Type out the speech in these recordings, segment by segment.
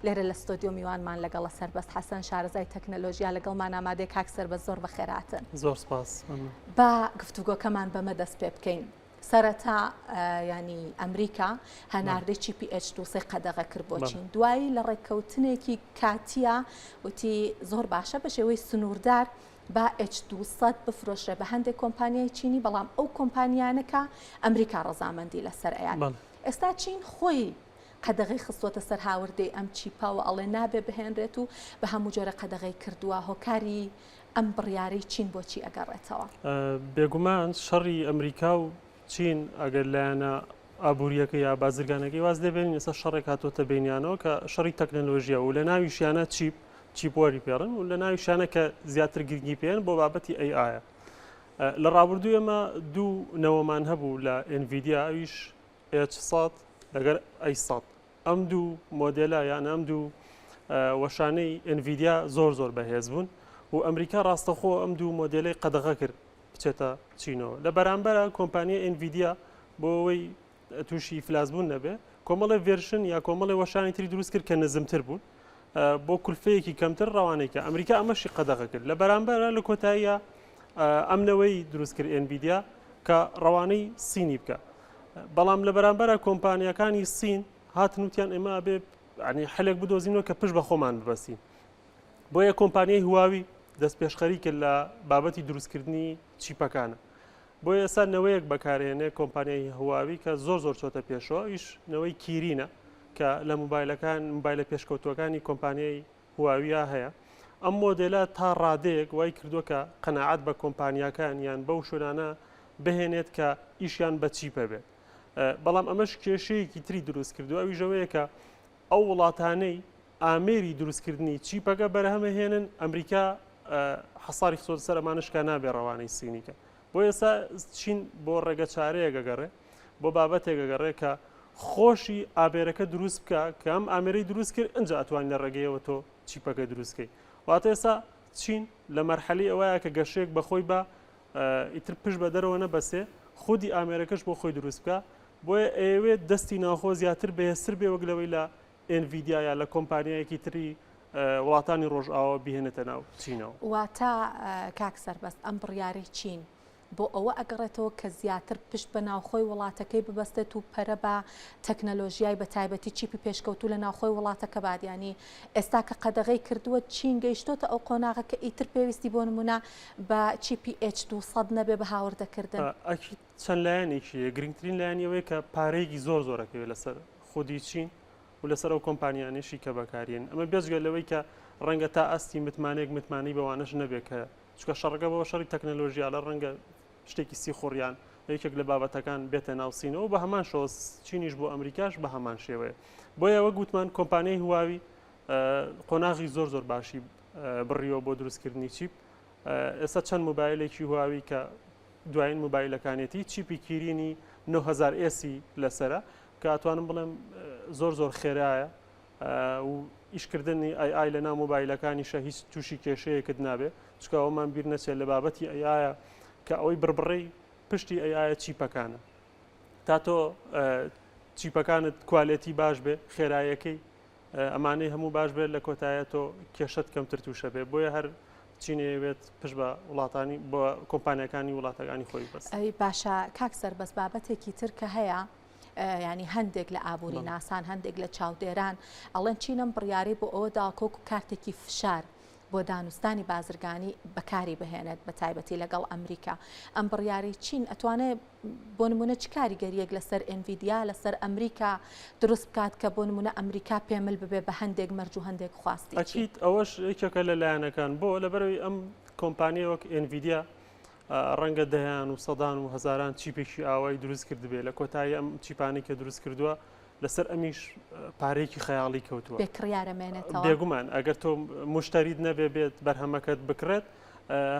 لێرە لە ستۆدیۆ میوانمان لەگەڵە سەربەست حەسەن شارەزای تەکنەلۆژیا لەگەڵمان ئامادەیە. کاک سەربەست زۆر بەخێرهاتن. زۆر سپاس. با گفتوگۆکەمان بەمە دەست پێ بکەین. سەرەتا یانی ئەمریکا هەناردەی چیپی H 2 قەدەغە کرد بۆ چین دوایی لە ڕێککەوتنێکی کاتیە وتی زۆر باشە بە شێوەی سنووردار با H 200 بفرۆشرێ بە هەندێک کۆمپانیای چینی بەڵام ئەو کۆمپانیانە کە ئەمریکا ڕەزامەندی لەسەر ئەیات ئێستا چین خۆی قەدەغەی خستووەتە سەر هاوردەی ئەم چیپە و ئەڵێ نابێ بهێنرێت و بە هەموو جۆرە قەدەغەی کردووە هۆکاری ئەم بڕیارەی چین بۆچی ئەگەڕێتەوە؟ بێگومان شەڕی ئەمریکا و چین ئەگەر لایەنە ئابووریەکە یا بازرگانەکەی واز لێ بێنین ئێستا شەڕێک هاتۆتە بینیانەوە کە شەڕی تەکنەلۆژیە و لە ناویشیانە چیپ chip war ی پێڵن و لە ناویشانە کە زیاتر گرنگی پێن بۆ بابەتی AI ە لە ڕابردوو ئێمە دوو نەوەمان هەبوو لە ئێنڤیدیا ئەویش H100 لەگەر A100 ئەم دوو مۆدێلە یان ئەم دوو وەشانەی ئێنڤیدیا زۆر زۆر بەهێز بوون و ئەمریکا ڕاستەخۆ ئەم دوو مۆدێلەی قەدەغە کرد بچێتە چینەوە لە بەرامبەرە کۆمپانیای ئێنڤیدیا بۆ ئەوەی تووشی ئیفلاس بوون نەبێ کۆمەڵێ version یا کۆمەڵێ وەشانی تری دروست کرد کە نزمتر بوون بۆ کولفەیەکی کەمتر ڕەوانەی کە ئەمریکا ئەمەشی قەدەغە کرد لە بەرامبەرە لە کۆتاییە ئەم نەوەی دروست کرد ئێنڤیدیا کە ڕەوانەی سینی بکە بەڵام لە بەرامبەرە کۆمپانیاکانی سین هاتن وتیان ئێمە ئەبێ ینی حلێک بدۆزینەوە کە پشت بە خۆمان ببەستین بۆیە کۆمپانیای هواوی دەست پێشخەری کرد لە بابەتی دروستکردنی چیپەکانە بۆ ئێستا نەوەیەک بەکارهێنێ کۆمپانیای هواوی کە زۆر زۆر چۆتە پێشەوە ئیش نەوەی کیرینە کە لە موبایلەکان موبایلە پێشکەوتوەکانی کۆمپانیای هواویە هەیە ئەم مۆدێلە تا ڕادەیەک وای کردووە کە قەناعەت بە کۆمپانیاکان یان بەو شوێنانە بهێنێت کە ئیشیان بە چیپە بێت بەڵام ئەمەش کێشەیەکی تری دروست کردو ئەویش ئەوەیە کە ئەو وڵاتانەی ئامێری دروستکردنی چیپەکە بەرهەمەهێنن ئەمریکا حەساری خستۆتە سەر ئەمانەش کە نابێ ڕەوانەی سینیکە بۆ ئێستا چین بۆ ڕێگە چارەیەک ئەگەڕێ بۆ بابەتێک ئەگەڕێ کە خۆشی ئامێرەکە دروست بکە کە ئەم ئامێرەی دروست کرد ئەجا ئەتوانی لە ڕێگەیەوە تۆ چیپەکە دروست کەی واتە ئێستا چین لە مەرحەلی ئەوەیە کە گەشەیەک بەخۆی بە ئیتر پشت بە دەرەوە نەبەسێ خودی ئامێرەکەش بۆ خۆی دروست بکە بۆیە ئەیەوێت دەستی ناوخۆ زیاتر بەهێزتر بێ وەک لەوەی لە ئێنڤیدیا یا لە کۆمپانیایەکی تری وڵاتانی ڕۆژئاوا بهێنێتە ناو چینەوە. واتە کاک سەربەست ئەم بڕیارەی چین بۆ ئەوە ئەگەڕێتەوە کە زیاتر پشت بە ناوخۆی وڵاتەکەی ببەستێت و پەرە بە تەکنەلۆژیای بە تایبەتی چیپی پێشکەوتوو لە ناوخۆی وڵاتەکە بات یانی ئێستا کە قەدەغەی کردووە چین گەیشتۆتە ئەو قۆناغە کە ئیتر پێویستی بۆ نمونە بە چیپی H 200 نەبێ بە هاوردەکردن. ئەکید چەند لایەنێکی هەیە گرنگترین لایەنی ئەوەیە کە پارەیەکی زۆر زۆر ئەکەوێت لەسەر خودی چین و لەسەر ئەو کۆمپانیانەشی کە بەکارێن ئەمە بێجگە لەوەی کە ڕەنگە تا ئاستی متمانەیەک متمانەی بەوانەش نەبێت کە چونکە شەڕەکە بەوە شەڕی تەکنەلۆژیا لە ڕەنگە شتێکی سیخوڕیان یەکێک لە بابەتەکان بێتە ناو سینەوە بە هەمان شێوە چینیش بۆ ئەمریکاش بە هەمان شێوەیە بۆیە وەک وتمان کۆمپانیای هواوی قۆناغی زۆر زۆر باشی بڕیوە بۆ دروستکردنی چیپ ئێستا چەند مۆبایلێکی هواوی کە دوایین مۆبایلەکانێتی چیپی کیرینی 9000 ئێسی لەسرە کە ئەتوانم بڵێم زۆر زۆر خێرایە و ئیشکردنی AI لە ناو مۆبایلەکانیشە هیچ تووشی کێشەیەکت نابێ چونکە ئەومان بیر نەچێت لە بابەتی AI ە کە ئەوەی بڕبڕەی پشتی AI ە چیپەکانە تا تۆ چیپەکانت quality باش بێ خێرایەکەی ئەمانەی هەموو باش بێت لە کۆتایە تۆ کێشت کەمتر تووشە بێ بۆیە هەر چینەیەوێت پشت بە وڵاتانی بۆ کۆمپانیەکانی وڵاتەکانی خۆی بەس ئەی باشە کاک سەربەست بابەتێکی تر کە هەیە ینی هەندێک لە ئابووری ناسان هەندێک لە چاودێران ئەڵێن چینم بڕیاری بۆ ئەوە داکۆک و کارتێکی فشار بۆ دانوستانی بازرگانی بەکاری بهێنێت بە تایبەتی لەگەڵ ئەمریکا ئەم بڕیاری چین ئەتوانێت بۆ نمونە چ کاریگەریەک لەسەر ئێنڤیدیا لەسەر ئەمریکا دروست بکات کە بۆ نمونە ئەمریکا پێمل ببێ بە هەندێک مەرج و هەندێک خواستی چین؟ ئەکید ئەوەش یەکێکە لە لایەنەکان بۆ لەبەرئەوەی ئەم کۆمپانیە وەک ئێنڤیدیا ڕەنگە دەیان و سەدان و هەزاران چیپێکی ئاوای دروست کردبێ لە کۆتایی ئەم چیپانەی کە دروست کردووە لەسەر ئەمیش پارەیەکی خەیاڵی کەوتووە. بێ کڕیارە مێنێتەوە. بێگومان ئەگەر تۆ مشتەریت نەبێ بێت بەرهەمەکەت بکڕێت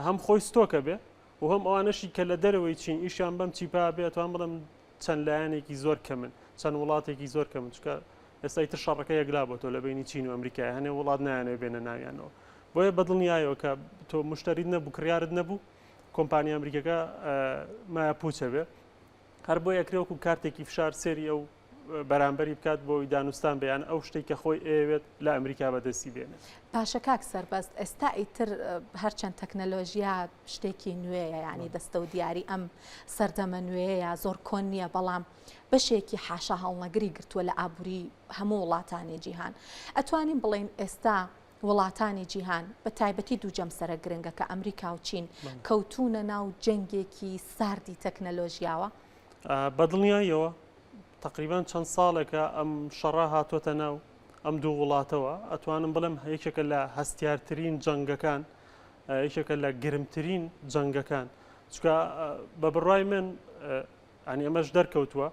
هەم خۆی ستۆکە بێ و هەم ئەوانەشی کە لە دەرەوەی چین ئیشیان بەم چیپە بێ ئەتوانم بڵێم چەند لایەنێکی زۆر کەمن چەند وڵاتێکی زۆر کەمن چونکە ئێستا ئیتر شەڕەکە یەکلا بۆتەوە لە بینی چین و ئەمریکای هەنێ وڵات نایانەوێ بێنە ناویانەوە بۆیە بەدڵنیایەوە کە تۆ مشتەریت نەبوو کڕیارت نەبوو کۆمپانیا ئەمریکەکە مایە پوچە بێ هەر بۆیە ئەکرێ وەکو کارتێکی فشار سێری ئەو بەرامبەری بکات بۆی دانوستان بێ یان ئەو شتێک کە خۆی ئەیەوێت لە ئەمریکا بەدەستی بێنێت. باشە کاک سەربەست ئێستا ئیتر هەرچەند تەکنەلۆژیا شتێکی نوێیە یانی دەستە و دیاری ئەم سەردەمە نوێیە زۆر کۆن نییە بەڵام بەشێکی حاشا هەڵنەگری گرتووە لە ئابووری هەموو وڵاتانی جیهان ئەتوانین بڵێین ئێستا وڵاتانی جیهان بە تایبەتی دوو جەمسەرە گرنگەکە ئەمریکا و چین کەوتوونە ناو جەنگێکی ساردی تەکنەلۆژیاوە؟ بە دڵنیاییەوە تەقریبەن چەند ساڵێکە ئەم شەڕە هاتۆتە ناو ئەم دوو وڵاتەوە ئەتوانم بڵێم یەکێکە لە هەستیارترین جەنگەکان یەکێکە لە گرمترین جەنگەکان چکە بە بڕای من ئەنی ئەمەش دەرکەوتووە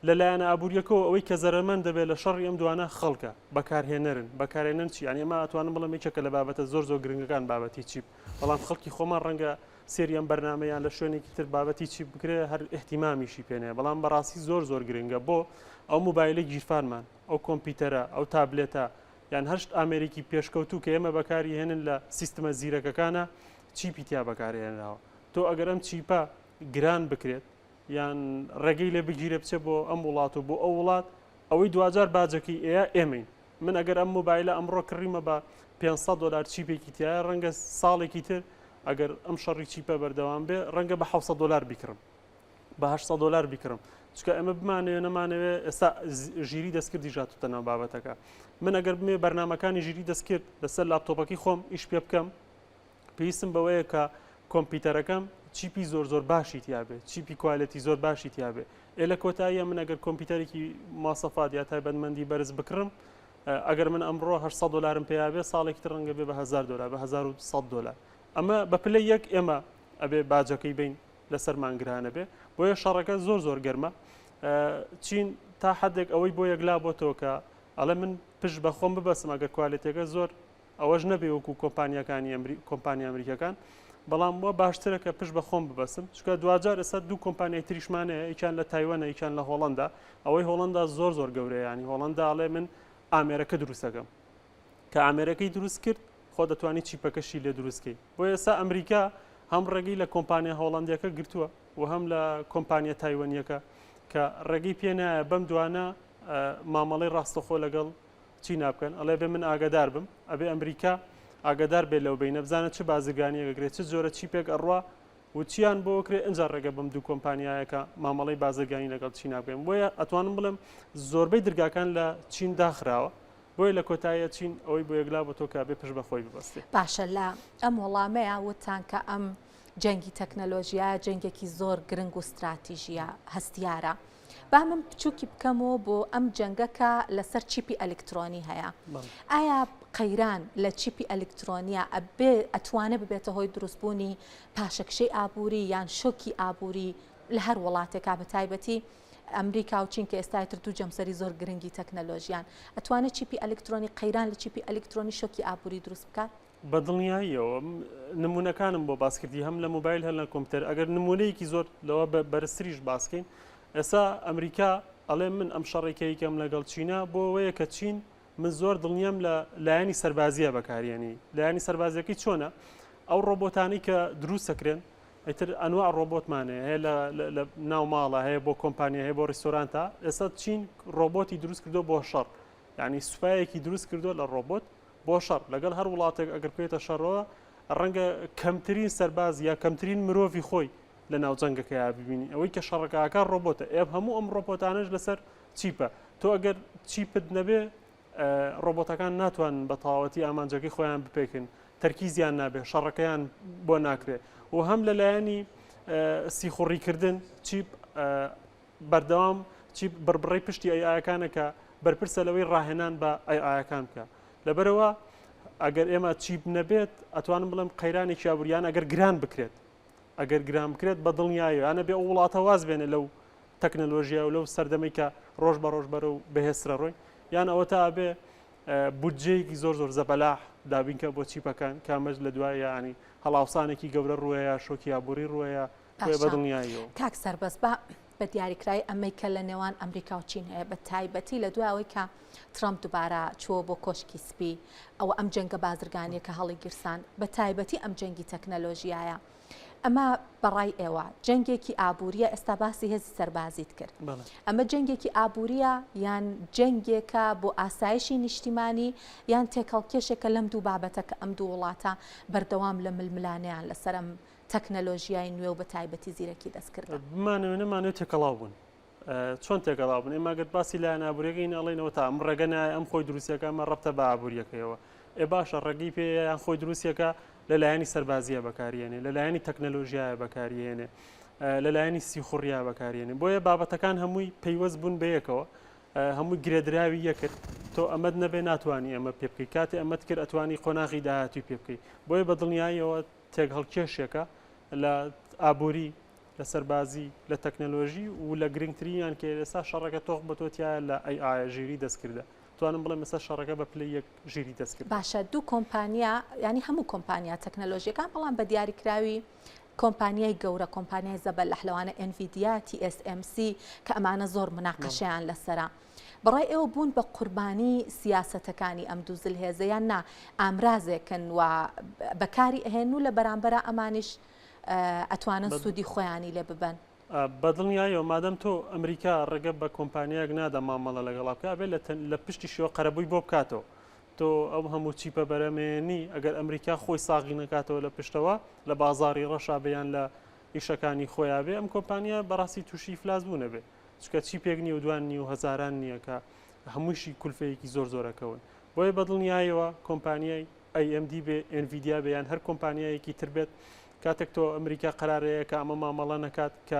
لە لایەنە ئابوووریەکەەوە ئەوەی کە زەرەرمەند دەبێت لە شەڕی ئەم دوانە خەڵکە بەکارهێنەرن بەکارێنن چی یانی ئەمە ئەتوانم بڵێم یەکێکە لە بابەتە زۆر زۆر گرنگەکان بابەتی چیپ بەڵام خەڵکی خۆمان ڕەنگە سێری ئەم بەرنامە یان لە شوێنێکی تر بابەتی چی بکرێ هەر ئیهتیمامیشی پێ نەیە بەڵام بەڕاستی زۆر زۆر گرنگە بۆ ئەو موبایلە گیرفانمان ئەو کۆمپیوتەرە ئەو تابلێتە یان هەر ئامێرێکی پێشکەوتوو کە ئێمە بەکاری هێنن لە سیستمە زیرەکەکانە چیپی تیا بەکارهێنراوە تۆ ئەگەر ئەم چیپە گران بکرێت یان ڕێگەی لێ بگیرێ بچێ بۆ ئەم وڵات و بۆ ئەو وڵات ئەوەی دواجار باجەکەی ئەیە ئێمەین من ئەگەر ئەم مۆبایلە ئەمڕۆ کڕیمە بە 500 دلار چیپێکی تایە ڕەنگە ساڵێکی تر ئەگەر ئەم شەڕی چیپە بەردەوام بێ ڕەنگە بە 600 دلار بیکڕم بە 800 دلار بیکڕم چونکە ئێمە بمانەوێ نەمانەوێ ئێستا ژیری دەستکردی ژاتوتە ناو بابەتەکە من ئەگەر بمێ بەرنمەکانی ژیری دەستکرد لەسەر لاپتۆپەکەی خۆم ئیش پێ بکەم پێویستم بەوەیە کە کۆمپیوتەرەکەم چیپی زۆر زۆر باشی تیابێ چیپی quality زۆر باشی تیابێ ئێ لە کۆتاییە من ئەگەر کۆمپیوتەرێکی ماسەفات یا تایبەتمەندی بەرز بکڕم ئەگەر من ئەمڕۆ 800 دلارم پێیا بێ ساڵێکی تر ڕەنگە بێ بە 1000 دلار بە 1100 دلار ئەمە بە پلە یەک ئێمە ئەبێ باجەکەی بین لەسەرمان گرانە بێ بۆیە شەڕەکە زۆر زۆر گەرمە چین تا حدێک ئەوەی بۆ یەکلا بۆتەوە کە ئەڵێ من پشت بە خۆم ببەسم ئەگەر quality ەکە زۆر ئەوەش نەبێ وەکو کۆمپانیاکانی ئەمری کۆمپانیا ئەمریکەکان بەڵام وە باشترە کە پشت بە خۆم ببەسم چونکە دواجار ئێستا دوو کۆمپانیای تریشمان هەیە یەکیان لە تایوانە یەکیان لە هۆڵەندا ئەوەی هۆڵەندا زۆر زۆر گەورەیە ینی هۆڵەندا ئەڵێ من ئامێرەکە دروستەکەم کە ئامێرەکەی دروست کرد خۆ دەتوانی چیپەکەشی لێ دروستکەی بۆ ئێستا ئەمریکا هەم ڕێگەی لە کۆمپانیا هۆڵەندیەکە گرتووە و هەم لە کۆمپانیا تایوانیەکە کە ڕێگەی پێ نایە بەم دوانە مامەڵەی ڕاستەخۆ لەگەڵ چی نابکەن ئەڵێ بێ من ئاگادار بم ئەبێ ئەمریکا ئاگادار بێ لەو بینە بزانە چ بازرگانیەک ئەکرێ چ جۆرە چیپێک ئەڕوا و چیان بۆ کرێ ئینجا ڕێگە بەم دوو کۆمپانیایەکە مامەڵەی بازرگانی لەگەڵ چینا بکەن بۆیە ئەتوانم بڵێم زۆربەی درگاکان لە چین داخراوە بۆیە لە کۆتاییە چین ئەوەی بۆ یەکلا بۆ تۆ کە بێ پشت بە خۆی ببەستێ. باشە لە ئەم وەڵامەیا وتتان کە ئەم جەنگی تەکنەلۆژیایە جەنگێکی زۆر گرنگ و ستراتیژیە هەستیارە با من بچووکی بکەمەوە بۆ ئەم جەنگە کە لەسەر چیپی ئەلکترۆنی هەیە ئایا قەیران لە چیپی ئەلکترۆنیا ئەبێ ئەتوانێ ببێتە هۆی دروستبوونی پاشەکشەی ئابووری یان شۆکی ئابووری لە هەر وڵاتێکا بە تایبەتی ئەمریکا و چین کە ئێستا تر دوو جەمسەری زۆر گرنگی تەکنەلۆژیان ئەتوانێت چیپی ئەلکترۆنی قەیران لە چیپی ئەلکترۆنی شۆکی ئابووری دروست بکات؟ بە دڵنیاییەوە نمونەکانم بۆ باس کردی هەم لە مۆبایل هەر لە کۆمپیوتەر ئەگەر نمونەیەکی زۆر لەوە بەرزتریش باسکەین ئێستا ئەمریکا ئەڵێ من ئەم شەڕێکەی کەم لەگەڵ چینە بۆ ئەوەیە کە چین من زۆر دڵنیام لە لایەنی سەربازیە بەکاریێنی لایەنی سەربازیەکەی چۆنە ئەو ڕۆبۆتانی کە دروست دەکرێن ئیتر ئەنوا ڕۆبۆتمان هەیە لە ناو ماڵە هەیە بۆ کۆمپانیا هەیە بۆ ڕیستۆرانتە ئێستا چین ڕۆبۆتی دروست کردو بۆ شەڕ یعنی سوپایەکی دروست کردو لە ڕۆبۆت بۆ شەڕ لەگەڵ هەر وڵاتێک ئەگەر بکەوێتە شەڕەوە ڕەنگە کەمترین سەرباز یا کەمترین مرۆڤی خۆی لە ناو جەنگەکەیا ببینی ئەوەی کە شەڕەکەکە ڕۆبۆتە ئێ هەموو ئەم ڕۆبۆتانەش لەسەر چیپە تۆ ئەگەر چیپت نەبێ ڕۆبۆتەکان ناتوانن بە تەواوەتی ئامانجەکەی خۆیان بپێکن تەرکیزیان نابێ شەڕەکەیان بۆ ناکرێ و هەم لەلایەنی سیخوڕیکردن چیپ بەردەوام چیپ بڕبڕەی پشتی AI ەکانە کە بەرپرسە لەوەی ڕاهێنان بە AI ەکان بکە لەبەرەوە ئەگەر ئێمە چیپ نەبێت ئەتوانم بڵێم قەیرانێکی ئابووریان ئەگەر گران بکرێت ئەگەر گران بکرێت بە دڵنیایی یانە بێ ئەو وڵاتە واز بێنێ لەو تەکنەلۆژیا و لەو سەردەمەی کە ڕۆژ بە ڕۆژ بەرەو بەهێزترە ڕۆین یان ئەوە تا ئەبێ بودجەیەکی زۆر زۆر زەبەلاح دابینکە بۆ چیپەکان کامەش لە دوای یانی هەڵاوسانێکی گەورە ڕووەیە شۆکی ئابووری ڕووەیە بۆیە بە باشە دڵنیاییەوە. کاک سەربەست با. بە دیاریکرای ئەمەی کە لە نێوان ئەمریکا و چین هەیە بە تایبەتی لە دوای ئەوەی کە ترەمپ دوبارە چووە بۆ کۆشکی سپی ئەوە ئەم جەنگە بازرگانیە کە هەڵیگیرسان بە تایبەتی ئەم جەنگی تەکنەلۆژیایە ئەمە بەڕای ئێوە جەنگێکی ئابووریە ئێستا باسی هێزی سەربازیت کرد ئەمە جەنگێکی ئابووریە یان جەنگێکە بۆ ئاسایشی نیشتیمانی یان تێکەڵکێشێکە لەم دوو بابەتە کە ئەم دوو وڵاتە بەردەوام لە ململانێیان لەسەر ئەم تەکنەلۆژیای نوێ و بە تایبەتی زیرەکی دەستکردە. بمانەوێ نەمانەوێ تێکەڵاو بوون. چۆن تێکەڵاو بوون؟ ئێمە گەر باسی لایەن ئابووریەکەین ئەڵێنەوە تا ئەم ڕێگە نایە ئەم خۆی دروستیەکە ئەمە ڕەبتە بە ئابووریەکەیەوە. ئێ باشە ڕێگەی پێ یان خۆی دروستیەکە لە لایەنی سەربازیە بەکاریێنێ لە لایەنی تەکنەلۆژیایە بەکاریێنێ لە لایەنی سیخوڕیا بەکاریێنێ بۆیە بابەتەکان هەمووی پەیوەست بوون بەیەکەوە هەمووی گرێدراوی یەکن تۆ ئەمەت نەبێ ناتوانانی ئەمە پێ بکەی کاتێ ئەمەت کرد ئەتوانی قۆناغی داهاتوی پێ بکەی بۆیە بە دڵنیاییەوە تێکهەڵکێشێکە لە ئابووری، لە سەربازی، لە تەکنەلۆژی و لە گرنگترینیان کە ئێستا شەڕەکە تۆخ بە تۆ تیایە لە AI ژیری دەستکردە. توانم بڵێم ئێستا شەڕەکە بە پلەی یەک ژیری دەستکردە. باشە دوو کۆمپانیا یانی هەموو کۆمپانیا تەکنەلۆژیەکان بەڵام بە دیاریکراوی کۆمپانیای گەورە کۆمپانیای زەبەلەح لەوانە ئێنڤیدیا، تی ئێس ئێم سی کە ئەمانە زۆر مناقەشەیان لەسەرە. بەڕای ئێوە بوون بە قوربانی سیاسەتەکانی ئەم دوو زلهێزە یان نا ئامرازێکن و بەکاری ئەهێن و لە بەرامبەرا ئەمانیش ئەتوانن سوودی خۆیانی لێ ببەن؟ بەدڵنیایەوە مادەم تۆ ئەمریکا ڕێگە بە کۆمپانیایەک نادا مامەڵە لەگەڵا بکا ئەبێت لە پشتیشەوە قەرەبووی بۆ بکاتەوە تۆ ئەو هەموو چیپە بەرەمێنی ئەگەر ئەمریکا خۆی ساغی نەکاتەوە لە پشتەوە لە بازاری ڕەشا بێ یان لە ئیشەکانی خۆیا بێ ئەم کۆمپانیا بەڕاستی تووشی ئیفلاس بوون ئەبێ چونکە چیپێک نییە و دوان نییە و هەزاران نییە کە هەموویشی کولفەیەکی زۆر زۆر ئەکەون بۆیە بەدڵنیایەوە کۆمپانیای AMD بێ ئێنڤیدیا بێ یان هەر کۆمپانیایەکی تر بێت کاتێک تۆ ئەمریکا قەرارەیە کە ئەمە مامەڵە نەکات کە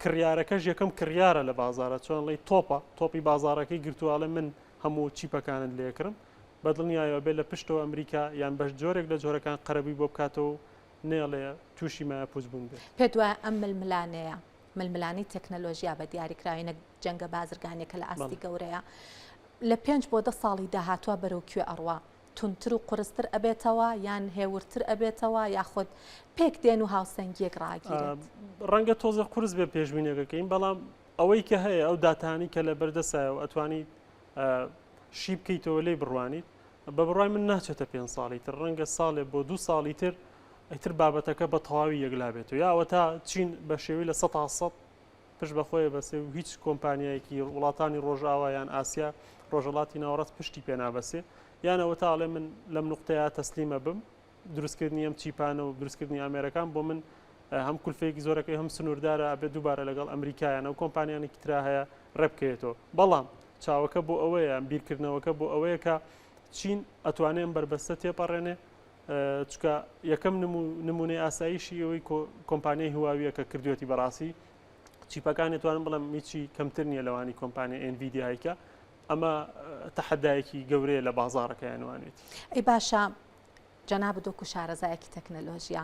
کڕیارەکەش یەکەم کڕیارە لە بازارە چۆن ڵی تۆپە تۆپی بازارەکەی گرتوواڵێ من هەموو چیپەکانت لێکرم بەدڵنیایەوە بێت لە پشتەوە ئەمریکا یان بەش جۆرێک لە جۆرەکان قەرەبووی بۆ بکاتەوە و نێڵێ تووشی مایەپووچ بوون بێت. پێت وایە ئەم ململانێیە ململانێی تەکنەلۆژیا بە دیاریکراوی نەک جەنگە بازرگانیەکە لە ئاستی گەورەیە لە پێنج بۆ دە ساڵی داهاتوە بەرەو کوێ ئەڕوا؟ توندتر و قورستر ئەبێتەوە یان هێورتر ئەبێتەوە یاخود پێک دێن و هاوسەنگیەک ڕاگیرێت؟ ڕەنگە تۆزێ قورس بێ پێشبینیەکەکەین بەڵام ئەوەی کە هەیە ئەو داتانی کە لە بەردەسایە و ئەتوانیت شی بکەیتەوە لێی بڕوانیت بە بڕوای من ناچێتە پێ ساڵی تر ڕەنگە ساڵێ بۆ دوو ساڵی تر ئیتر بابەتەکە بە تەواوی یەکلا بێتەوە یا ئەوەتا چین بە شێوەی 100% پشت بە خۆی بەسێ و هیچ کۆمپانیایەکی وڵاتانی ڕۆژئاوا یان ئاسیا ڕۆژهەڵاتی ناوەڕاست پشتی پێ نابەسێ یان ئەوەتا ئەڵێ من لەم نوقتەیە تەسلیمە بم دروستکردنی ئەم چیپانە و دروستکردنی ئامێرەکان بۆ من هەم کولفەیەکی زۆرەکەی هەم سنووردارە ئەبێت دووبارە لەگەڵ ئەمریکایان ئەو کۆمپانیانێکی ترا هەیە ڕێبکەوێتەوە بەڵام چاوەکە بۆ ئەوەیە بیرکردنەوەکە بۆ ئەوەیە کە چین ئەتوانێ ئەم بەربەستە تێپەڕێنێ چونکە یەکەم نمونەی ئاساییشی ئەوەی کۆمپانیای هواویە کە کردوێتی بەڕاستی چیپەکانی توانم بڵێم هیچی کەمتر نییە لەوانی کۆمپانیا ئێنڤیدیایکە ئەمە تەحەدایەکی گەورەیە لە بازاڕەکەیان وانێتی. ئەی باشە جەنابت وەکو شارەزایەکی تەکنەلۆژیا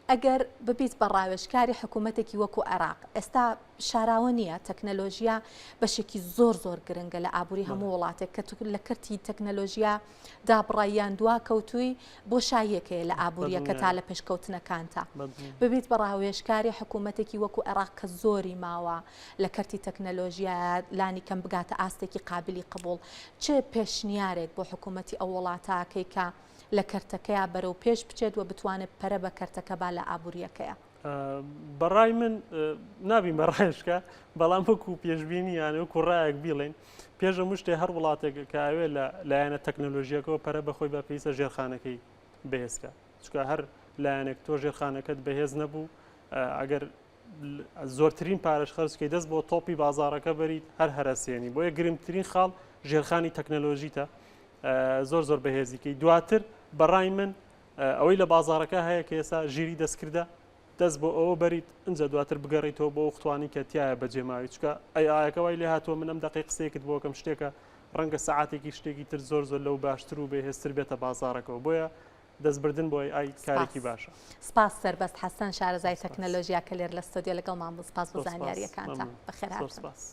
ئەگەر ببیت بە ڕاوێژکاری حکوومەتێکی وەکو عێراق ئێستا شاراوە نییە تەکنەلۆژیا بەشێکی زۆر زۆر گرنگە لە ئابووری هەموو وڵاتێک کە لە کەرتی تەکنەلۆژیا دابڕای یان دواکەوتووی بۆشاییەک هەیە لە ئابوورییەکەتا لە پێشکەوتنەکانتا ببیت بە ڕاوێژکاری حکوومەتێکی وەکو عێراق کە زۆری ماوە لە کەرتی تەکنەلۆژیا لانی کەم بگاتە ئاستێکی قابلی قبوڵ چ پێشنیارێک بۆ حکوومەتی ئەو وڵاتەکەی کە لە کەرتەکەیا بەرەو پێش بچێت و بتوانێت پەرە بە کەرتەکە با لە ئابوورییەکەیا؟ بەڕای من نابین بە ڕایشکە بەڵام وەکو پێشبینی یان وەکو ڕایەک بیڵێن پێش هەموو شتێ هەر وڵاتێک کە ئەوێ لە لایەنە تەکنەلۆژیەکەەوە پەرە بەخۆی بە پێویستە ژێرخانەکەی بەهێزکە چکە هەر لایەنێک تۆ ژێرخانەکەت بەهێز نەبوو ئەگەر زۆرترین پارەش خەرجکەی دەست بۆ تۆپی بازارەکە بەریت هەر هەرەسێنی بۆیە گرنگترین خاڵ ژێرخانی تەکنەلۆژیتە زۆر زۆر بەهێزیکەی دواتر بەڕای من ئەوەی لە بازاڕەکە هەیە کە ئێستا ژیری دەستکردە دەست بۆ ئەوە بەریت ئینجا دواتر بگەڕیتەوە بۆ ئەو ختوانی کە تایە بەجێ ماوی چکە ئەی ئاەکە وای لێ هاتووە من ئەم دەقەی قسەیەکت بۆ کەم شتێکە ڕەنگە سەعاتێکی شتێکی تر زۆر زۆر لەو باشتر و بەهێزتر بێتە بازاڕەکەوە بۆیە دەستبردن بۆ AI کارێکی باشە. سپاس سەربەست حەسەن شارەزای تەکنەلۆژیا کە لێر لە ستۆدیۆ لەگەڵمان بوو سپاس بۆ زانیارییەکانتان. بەخێرهاتن.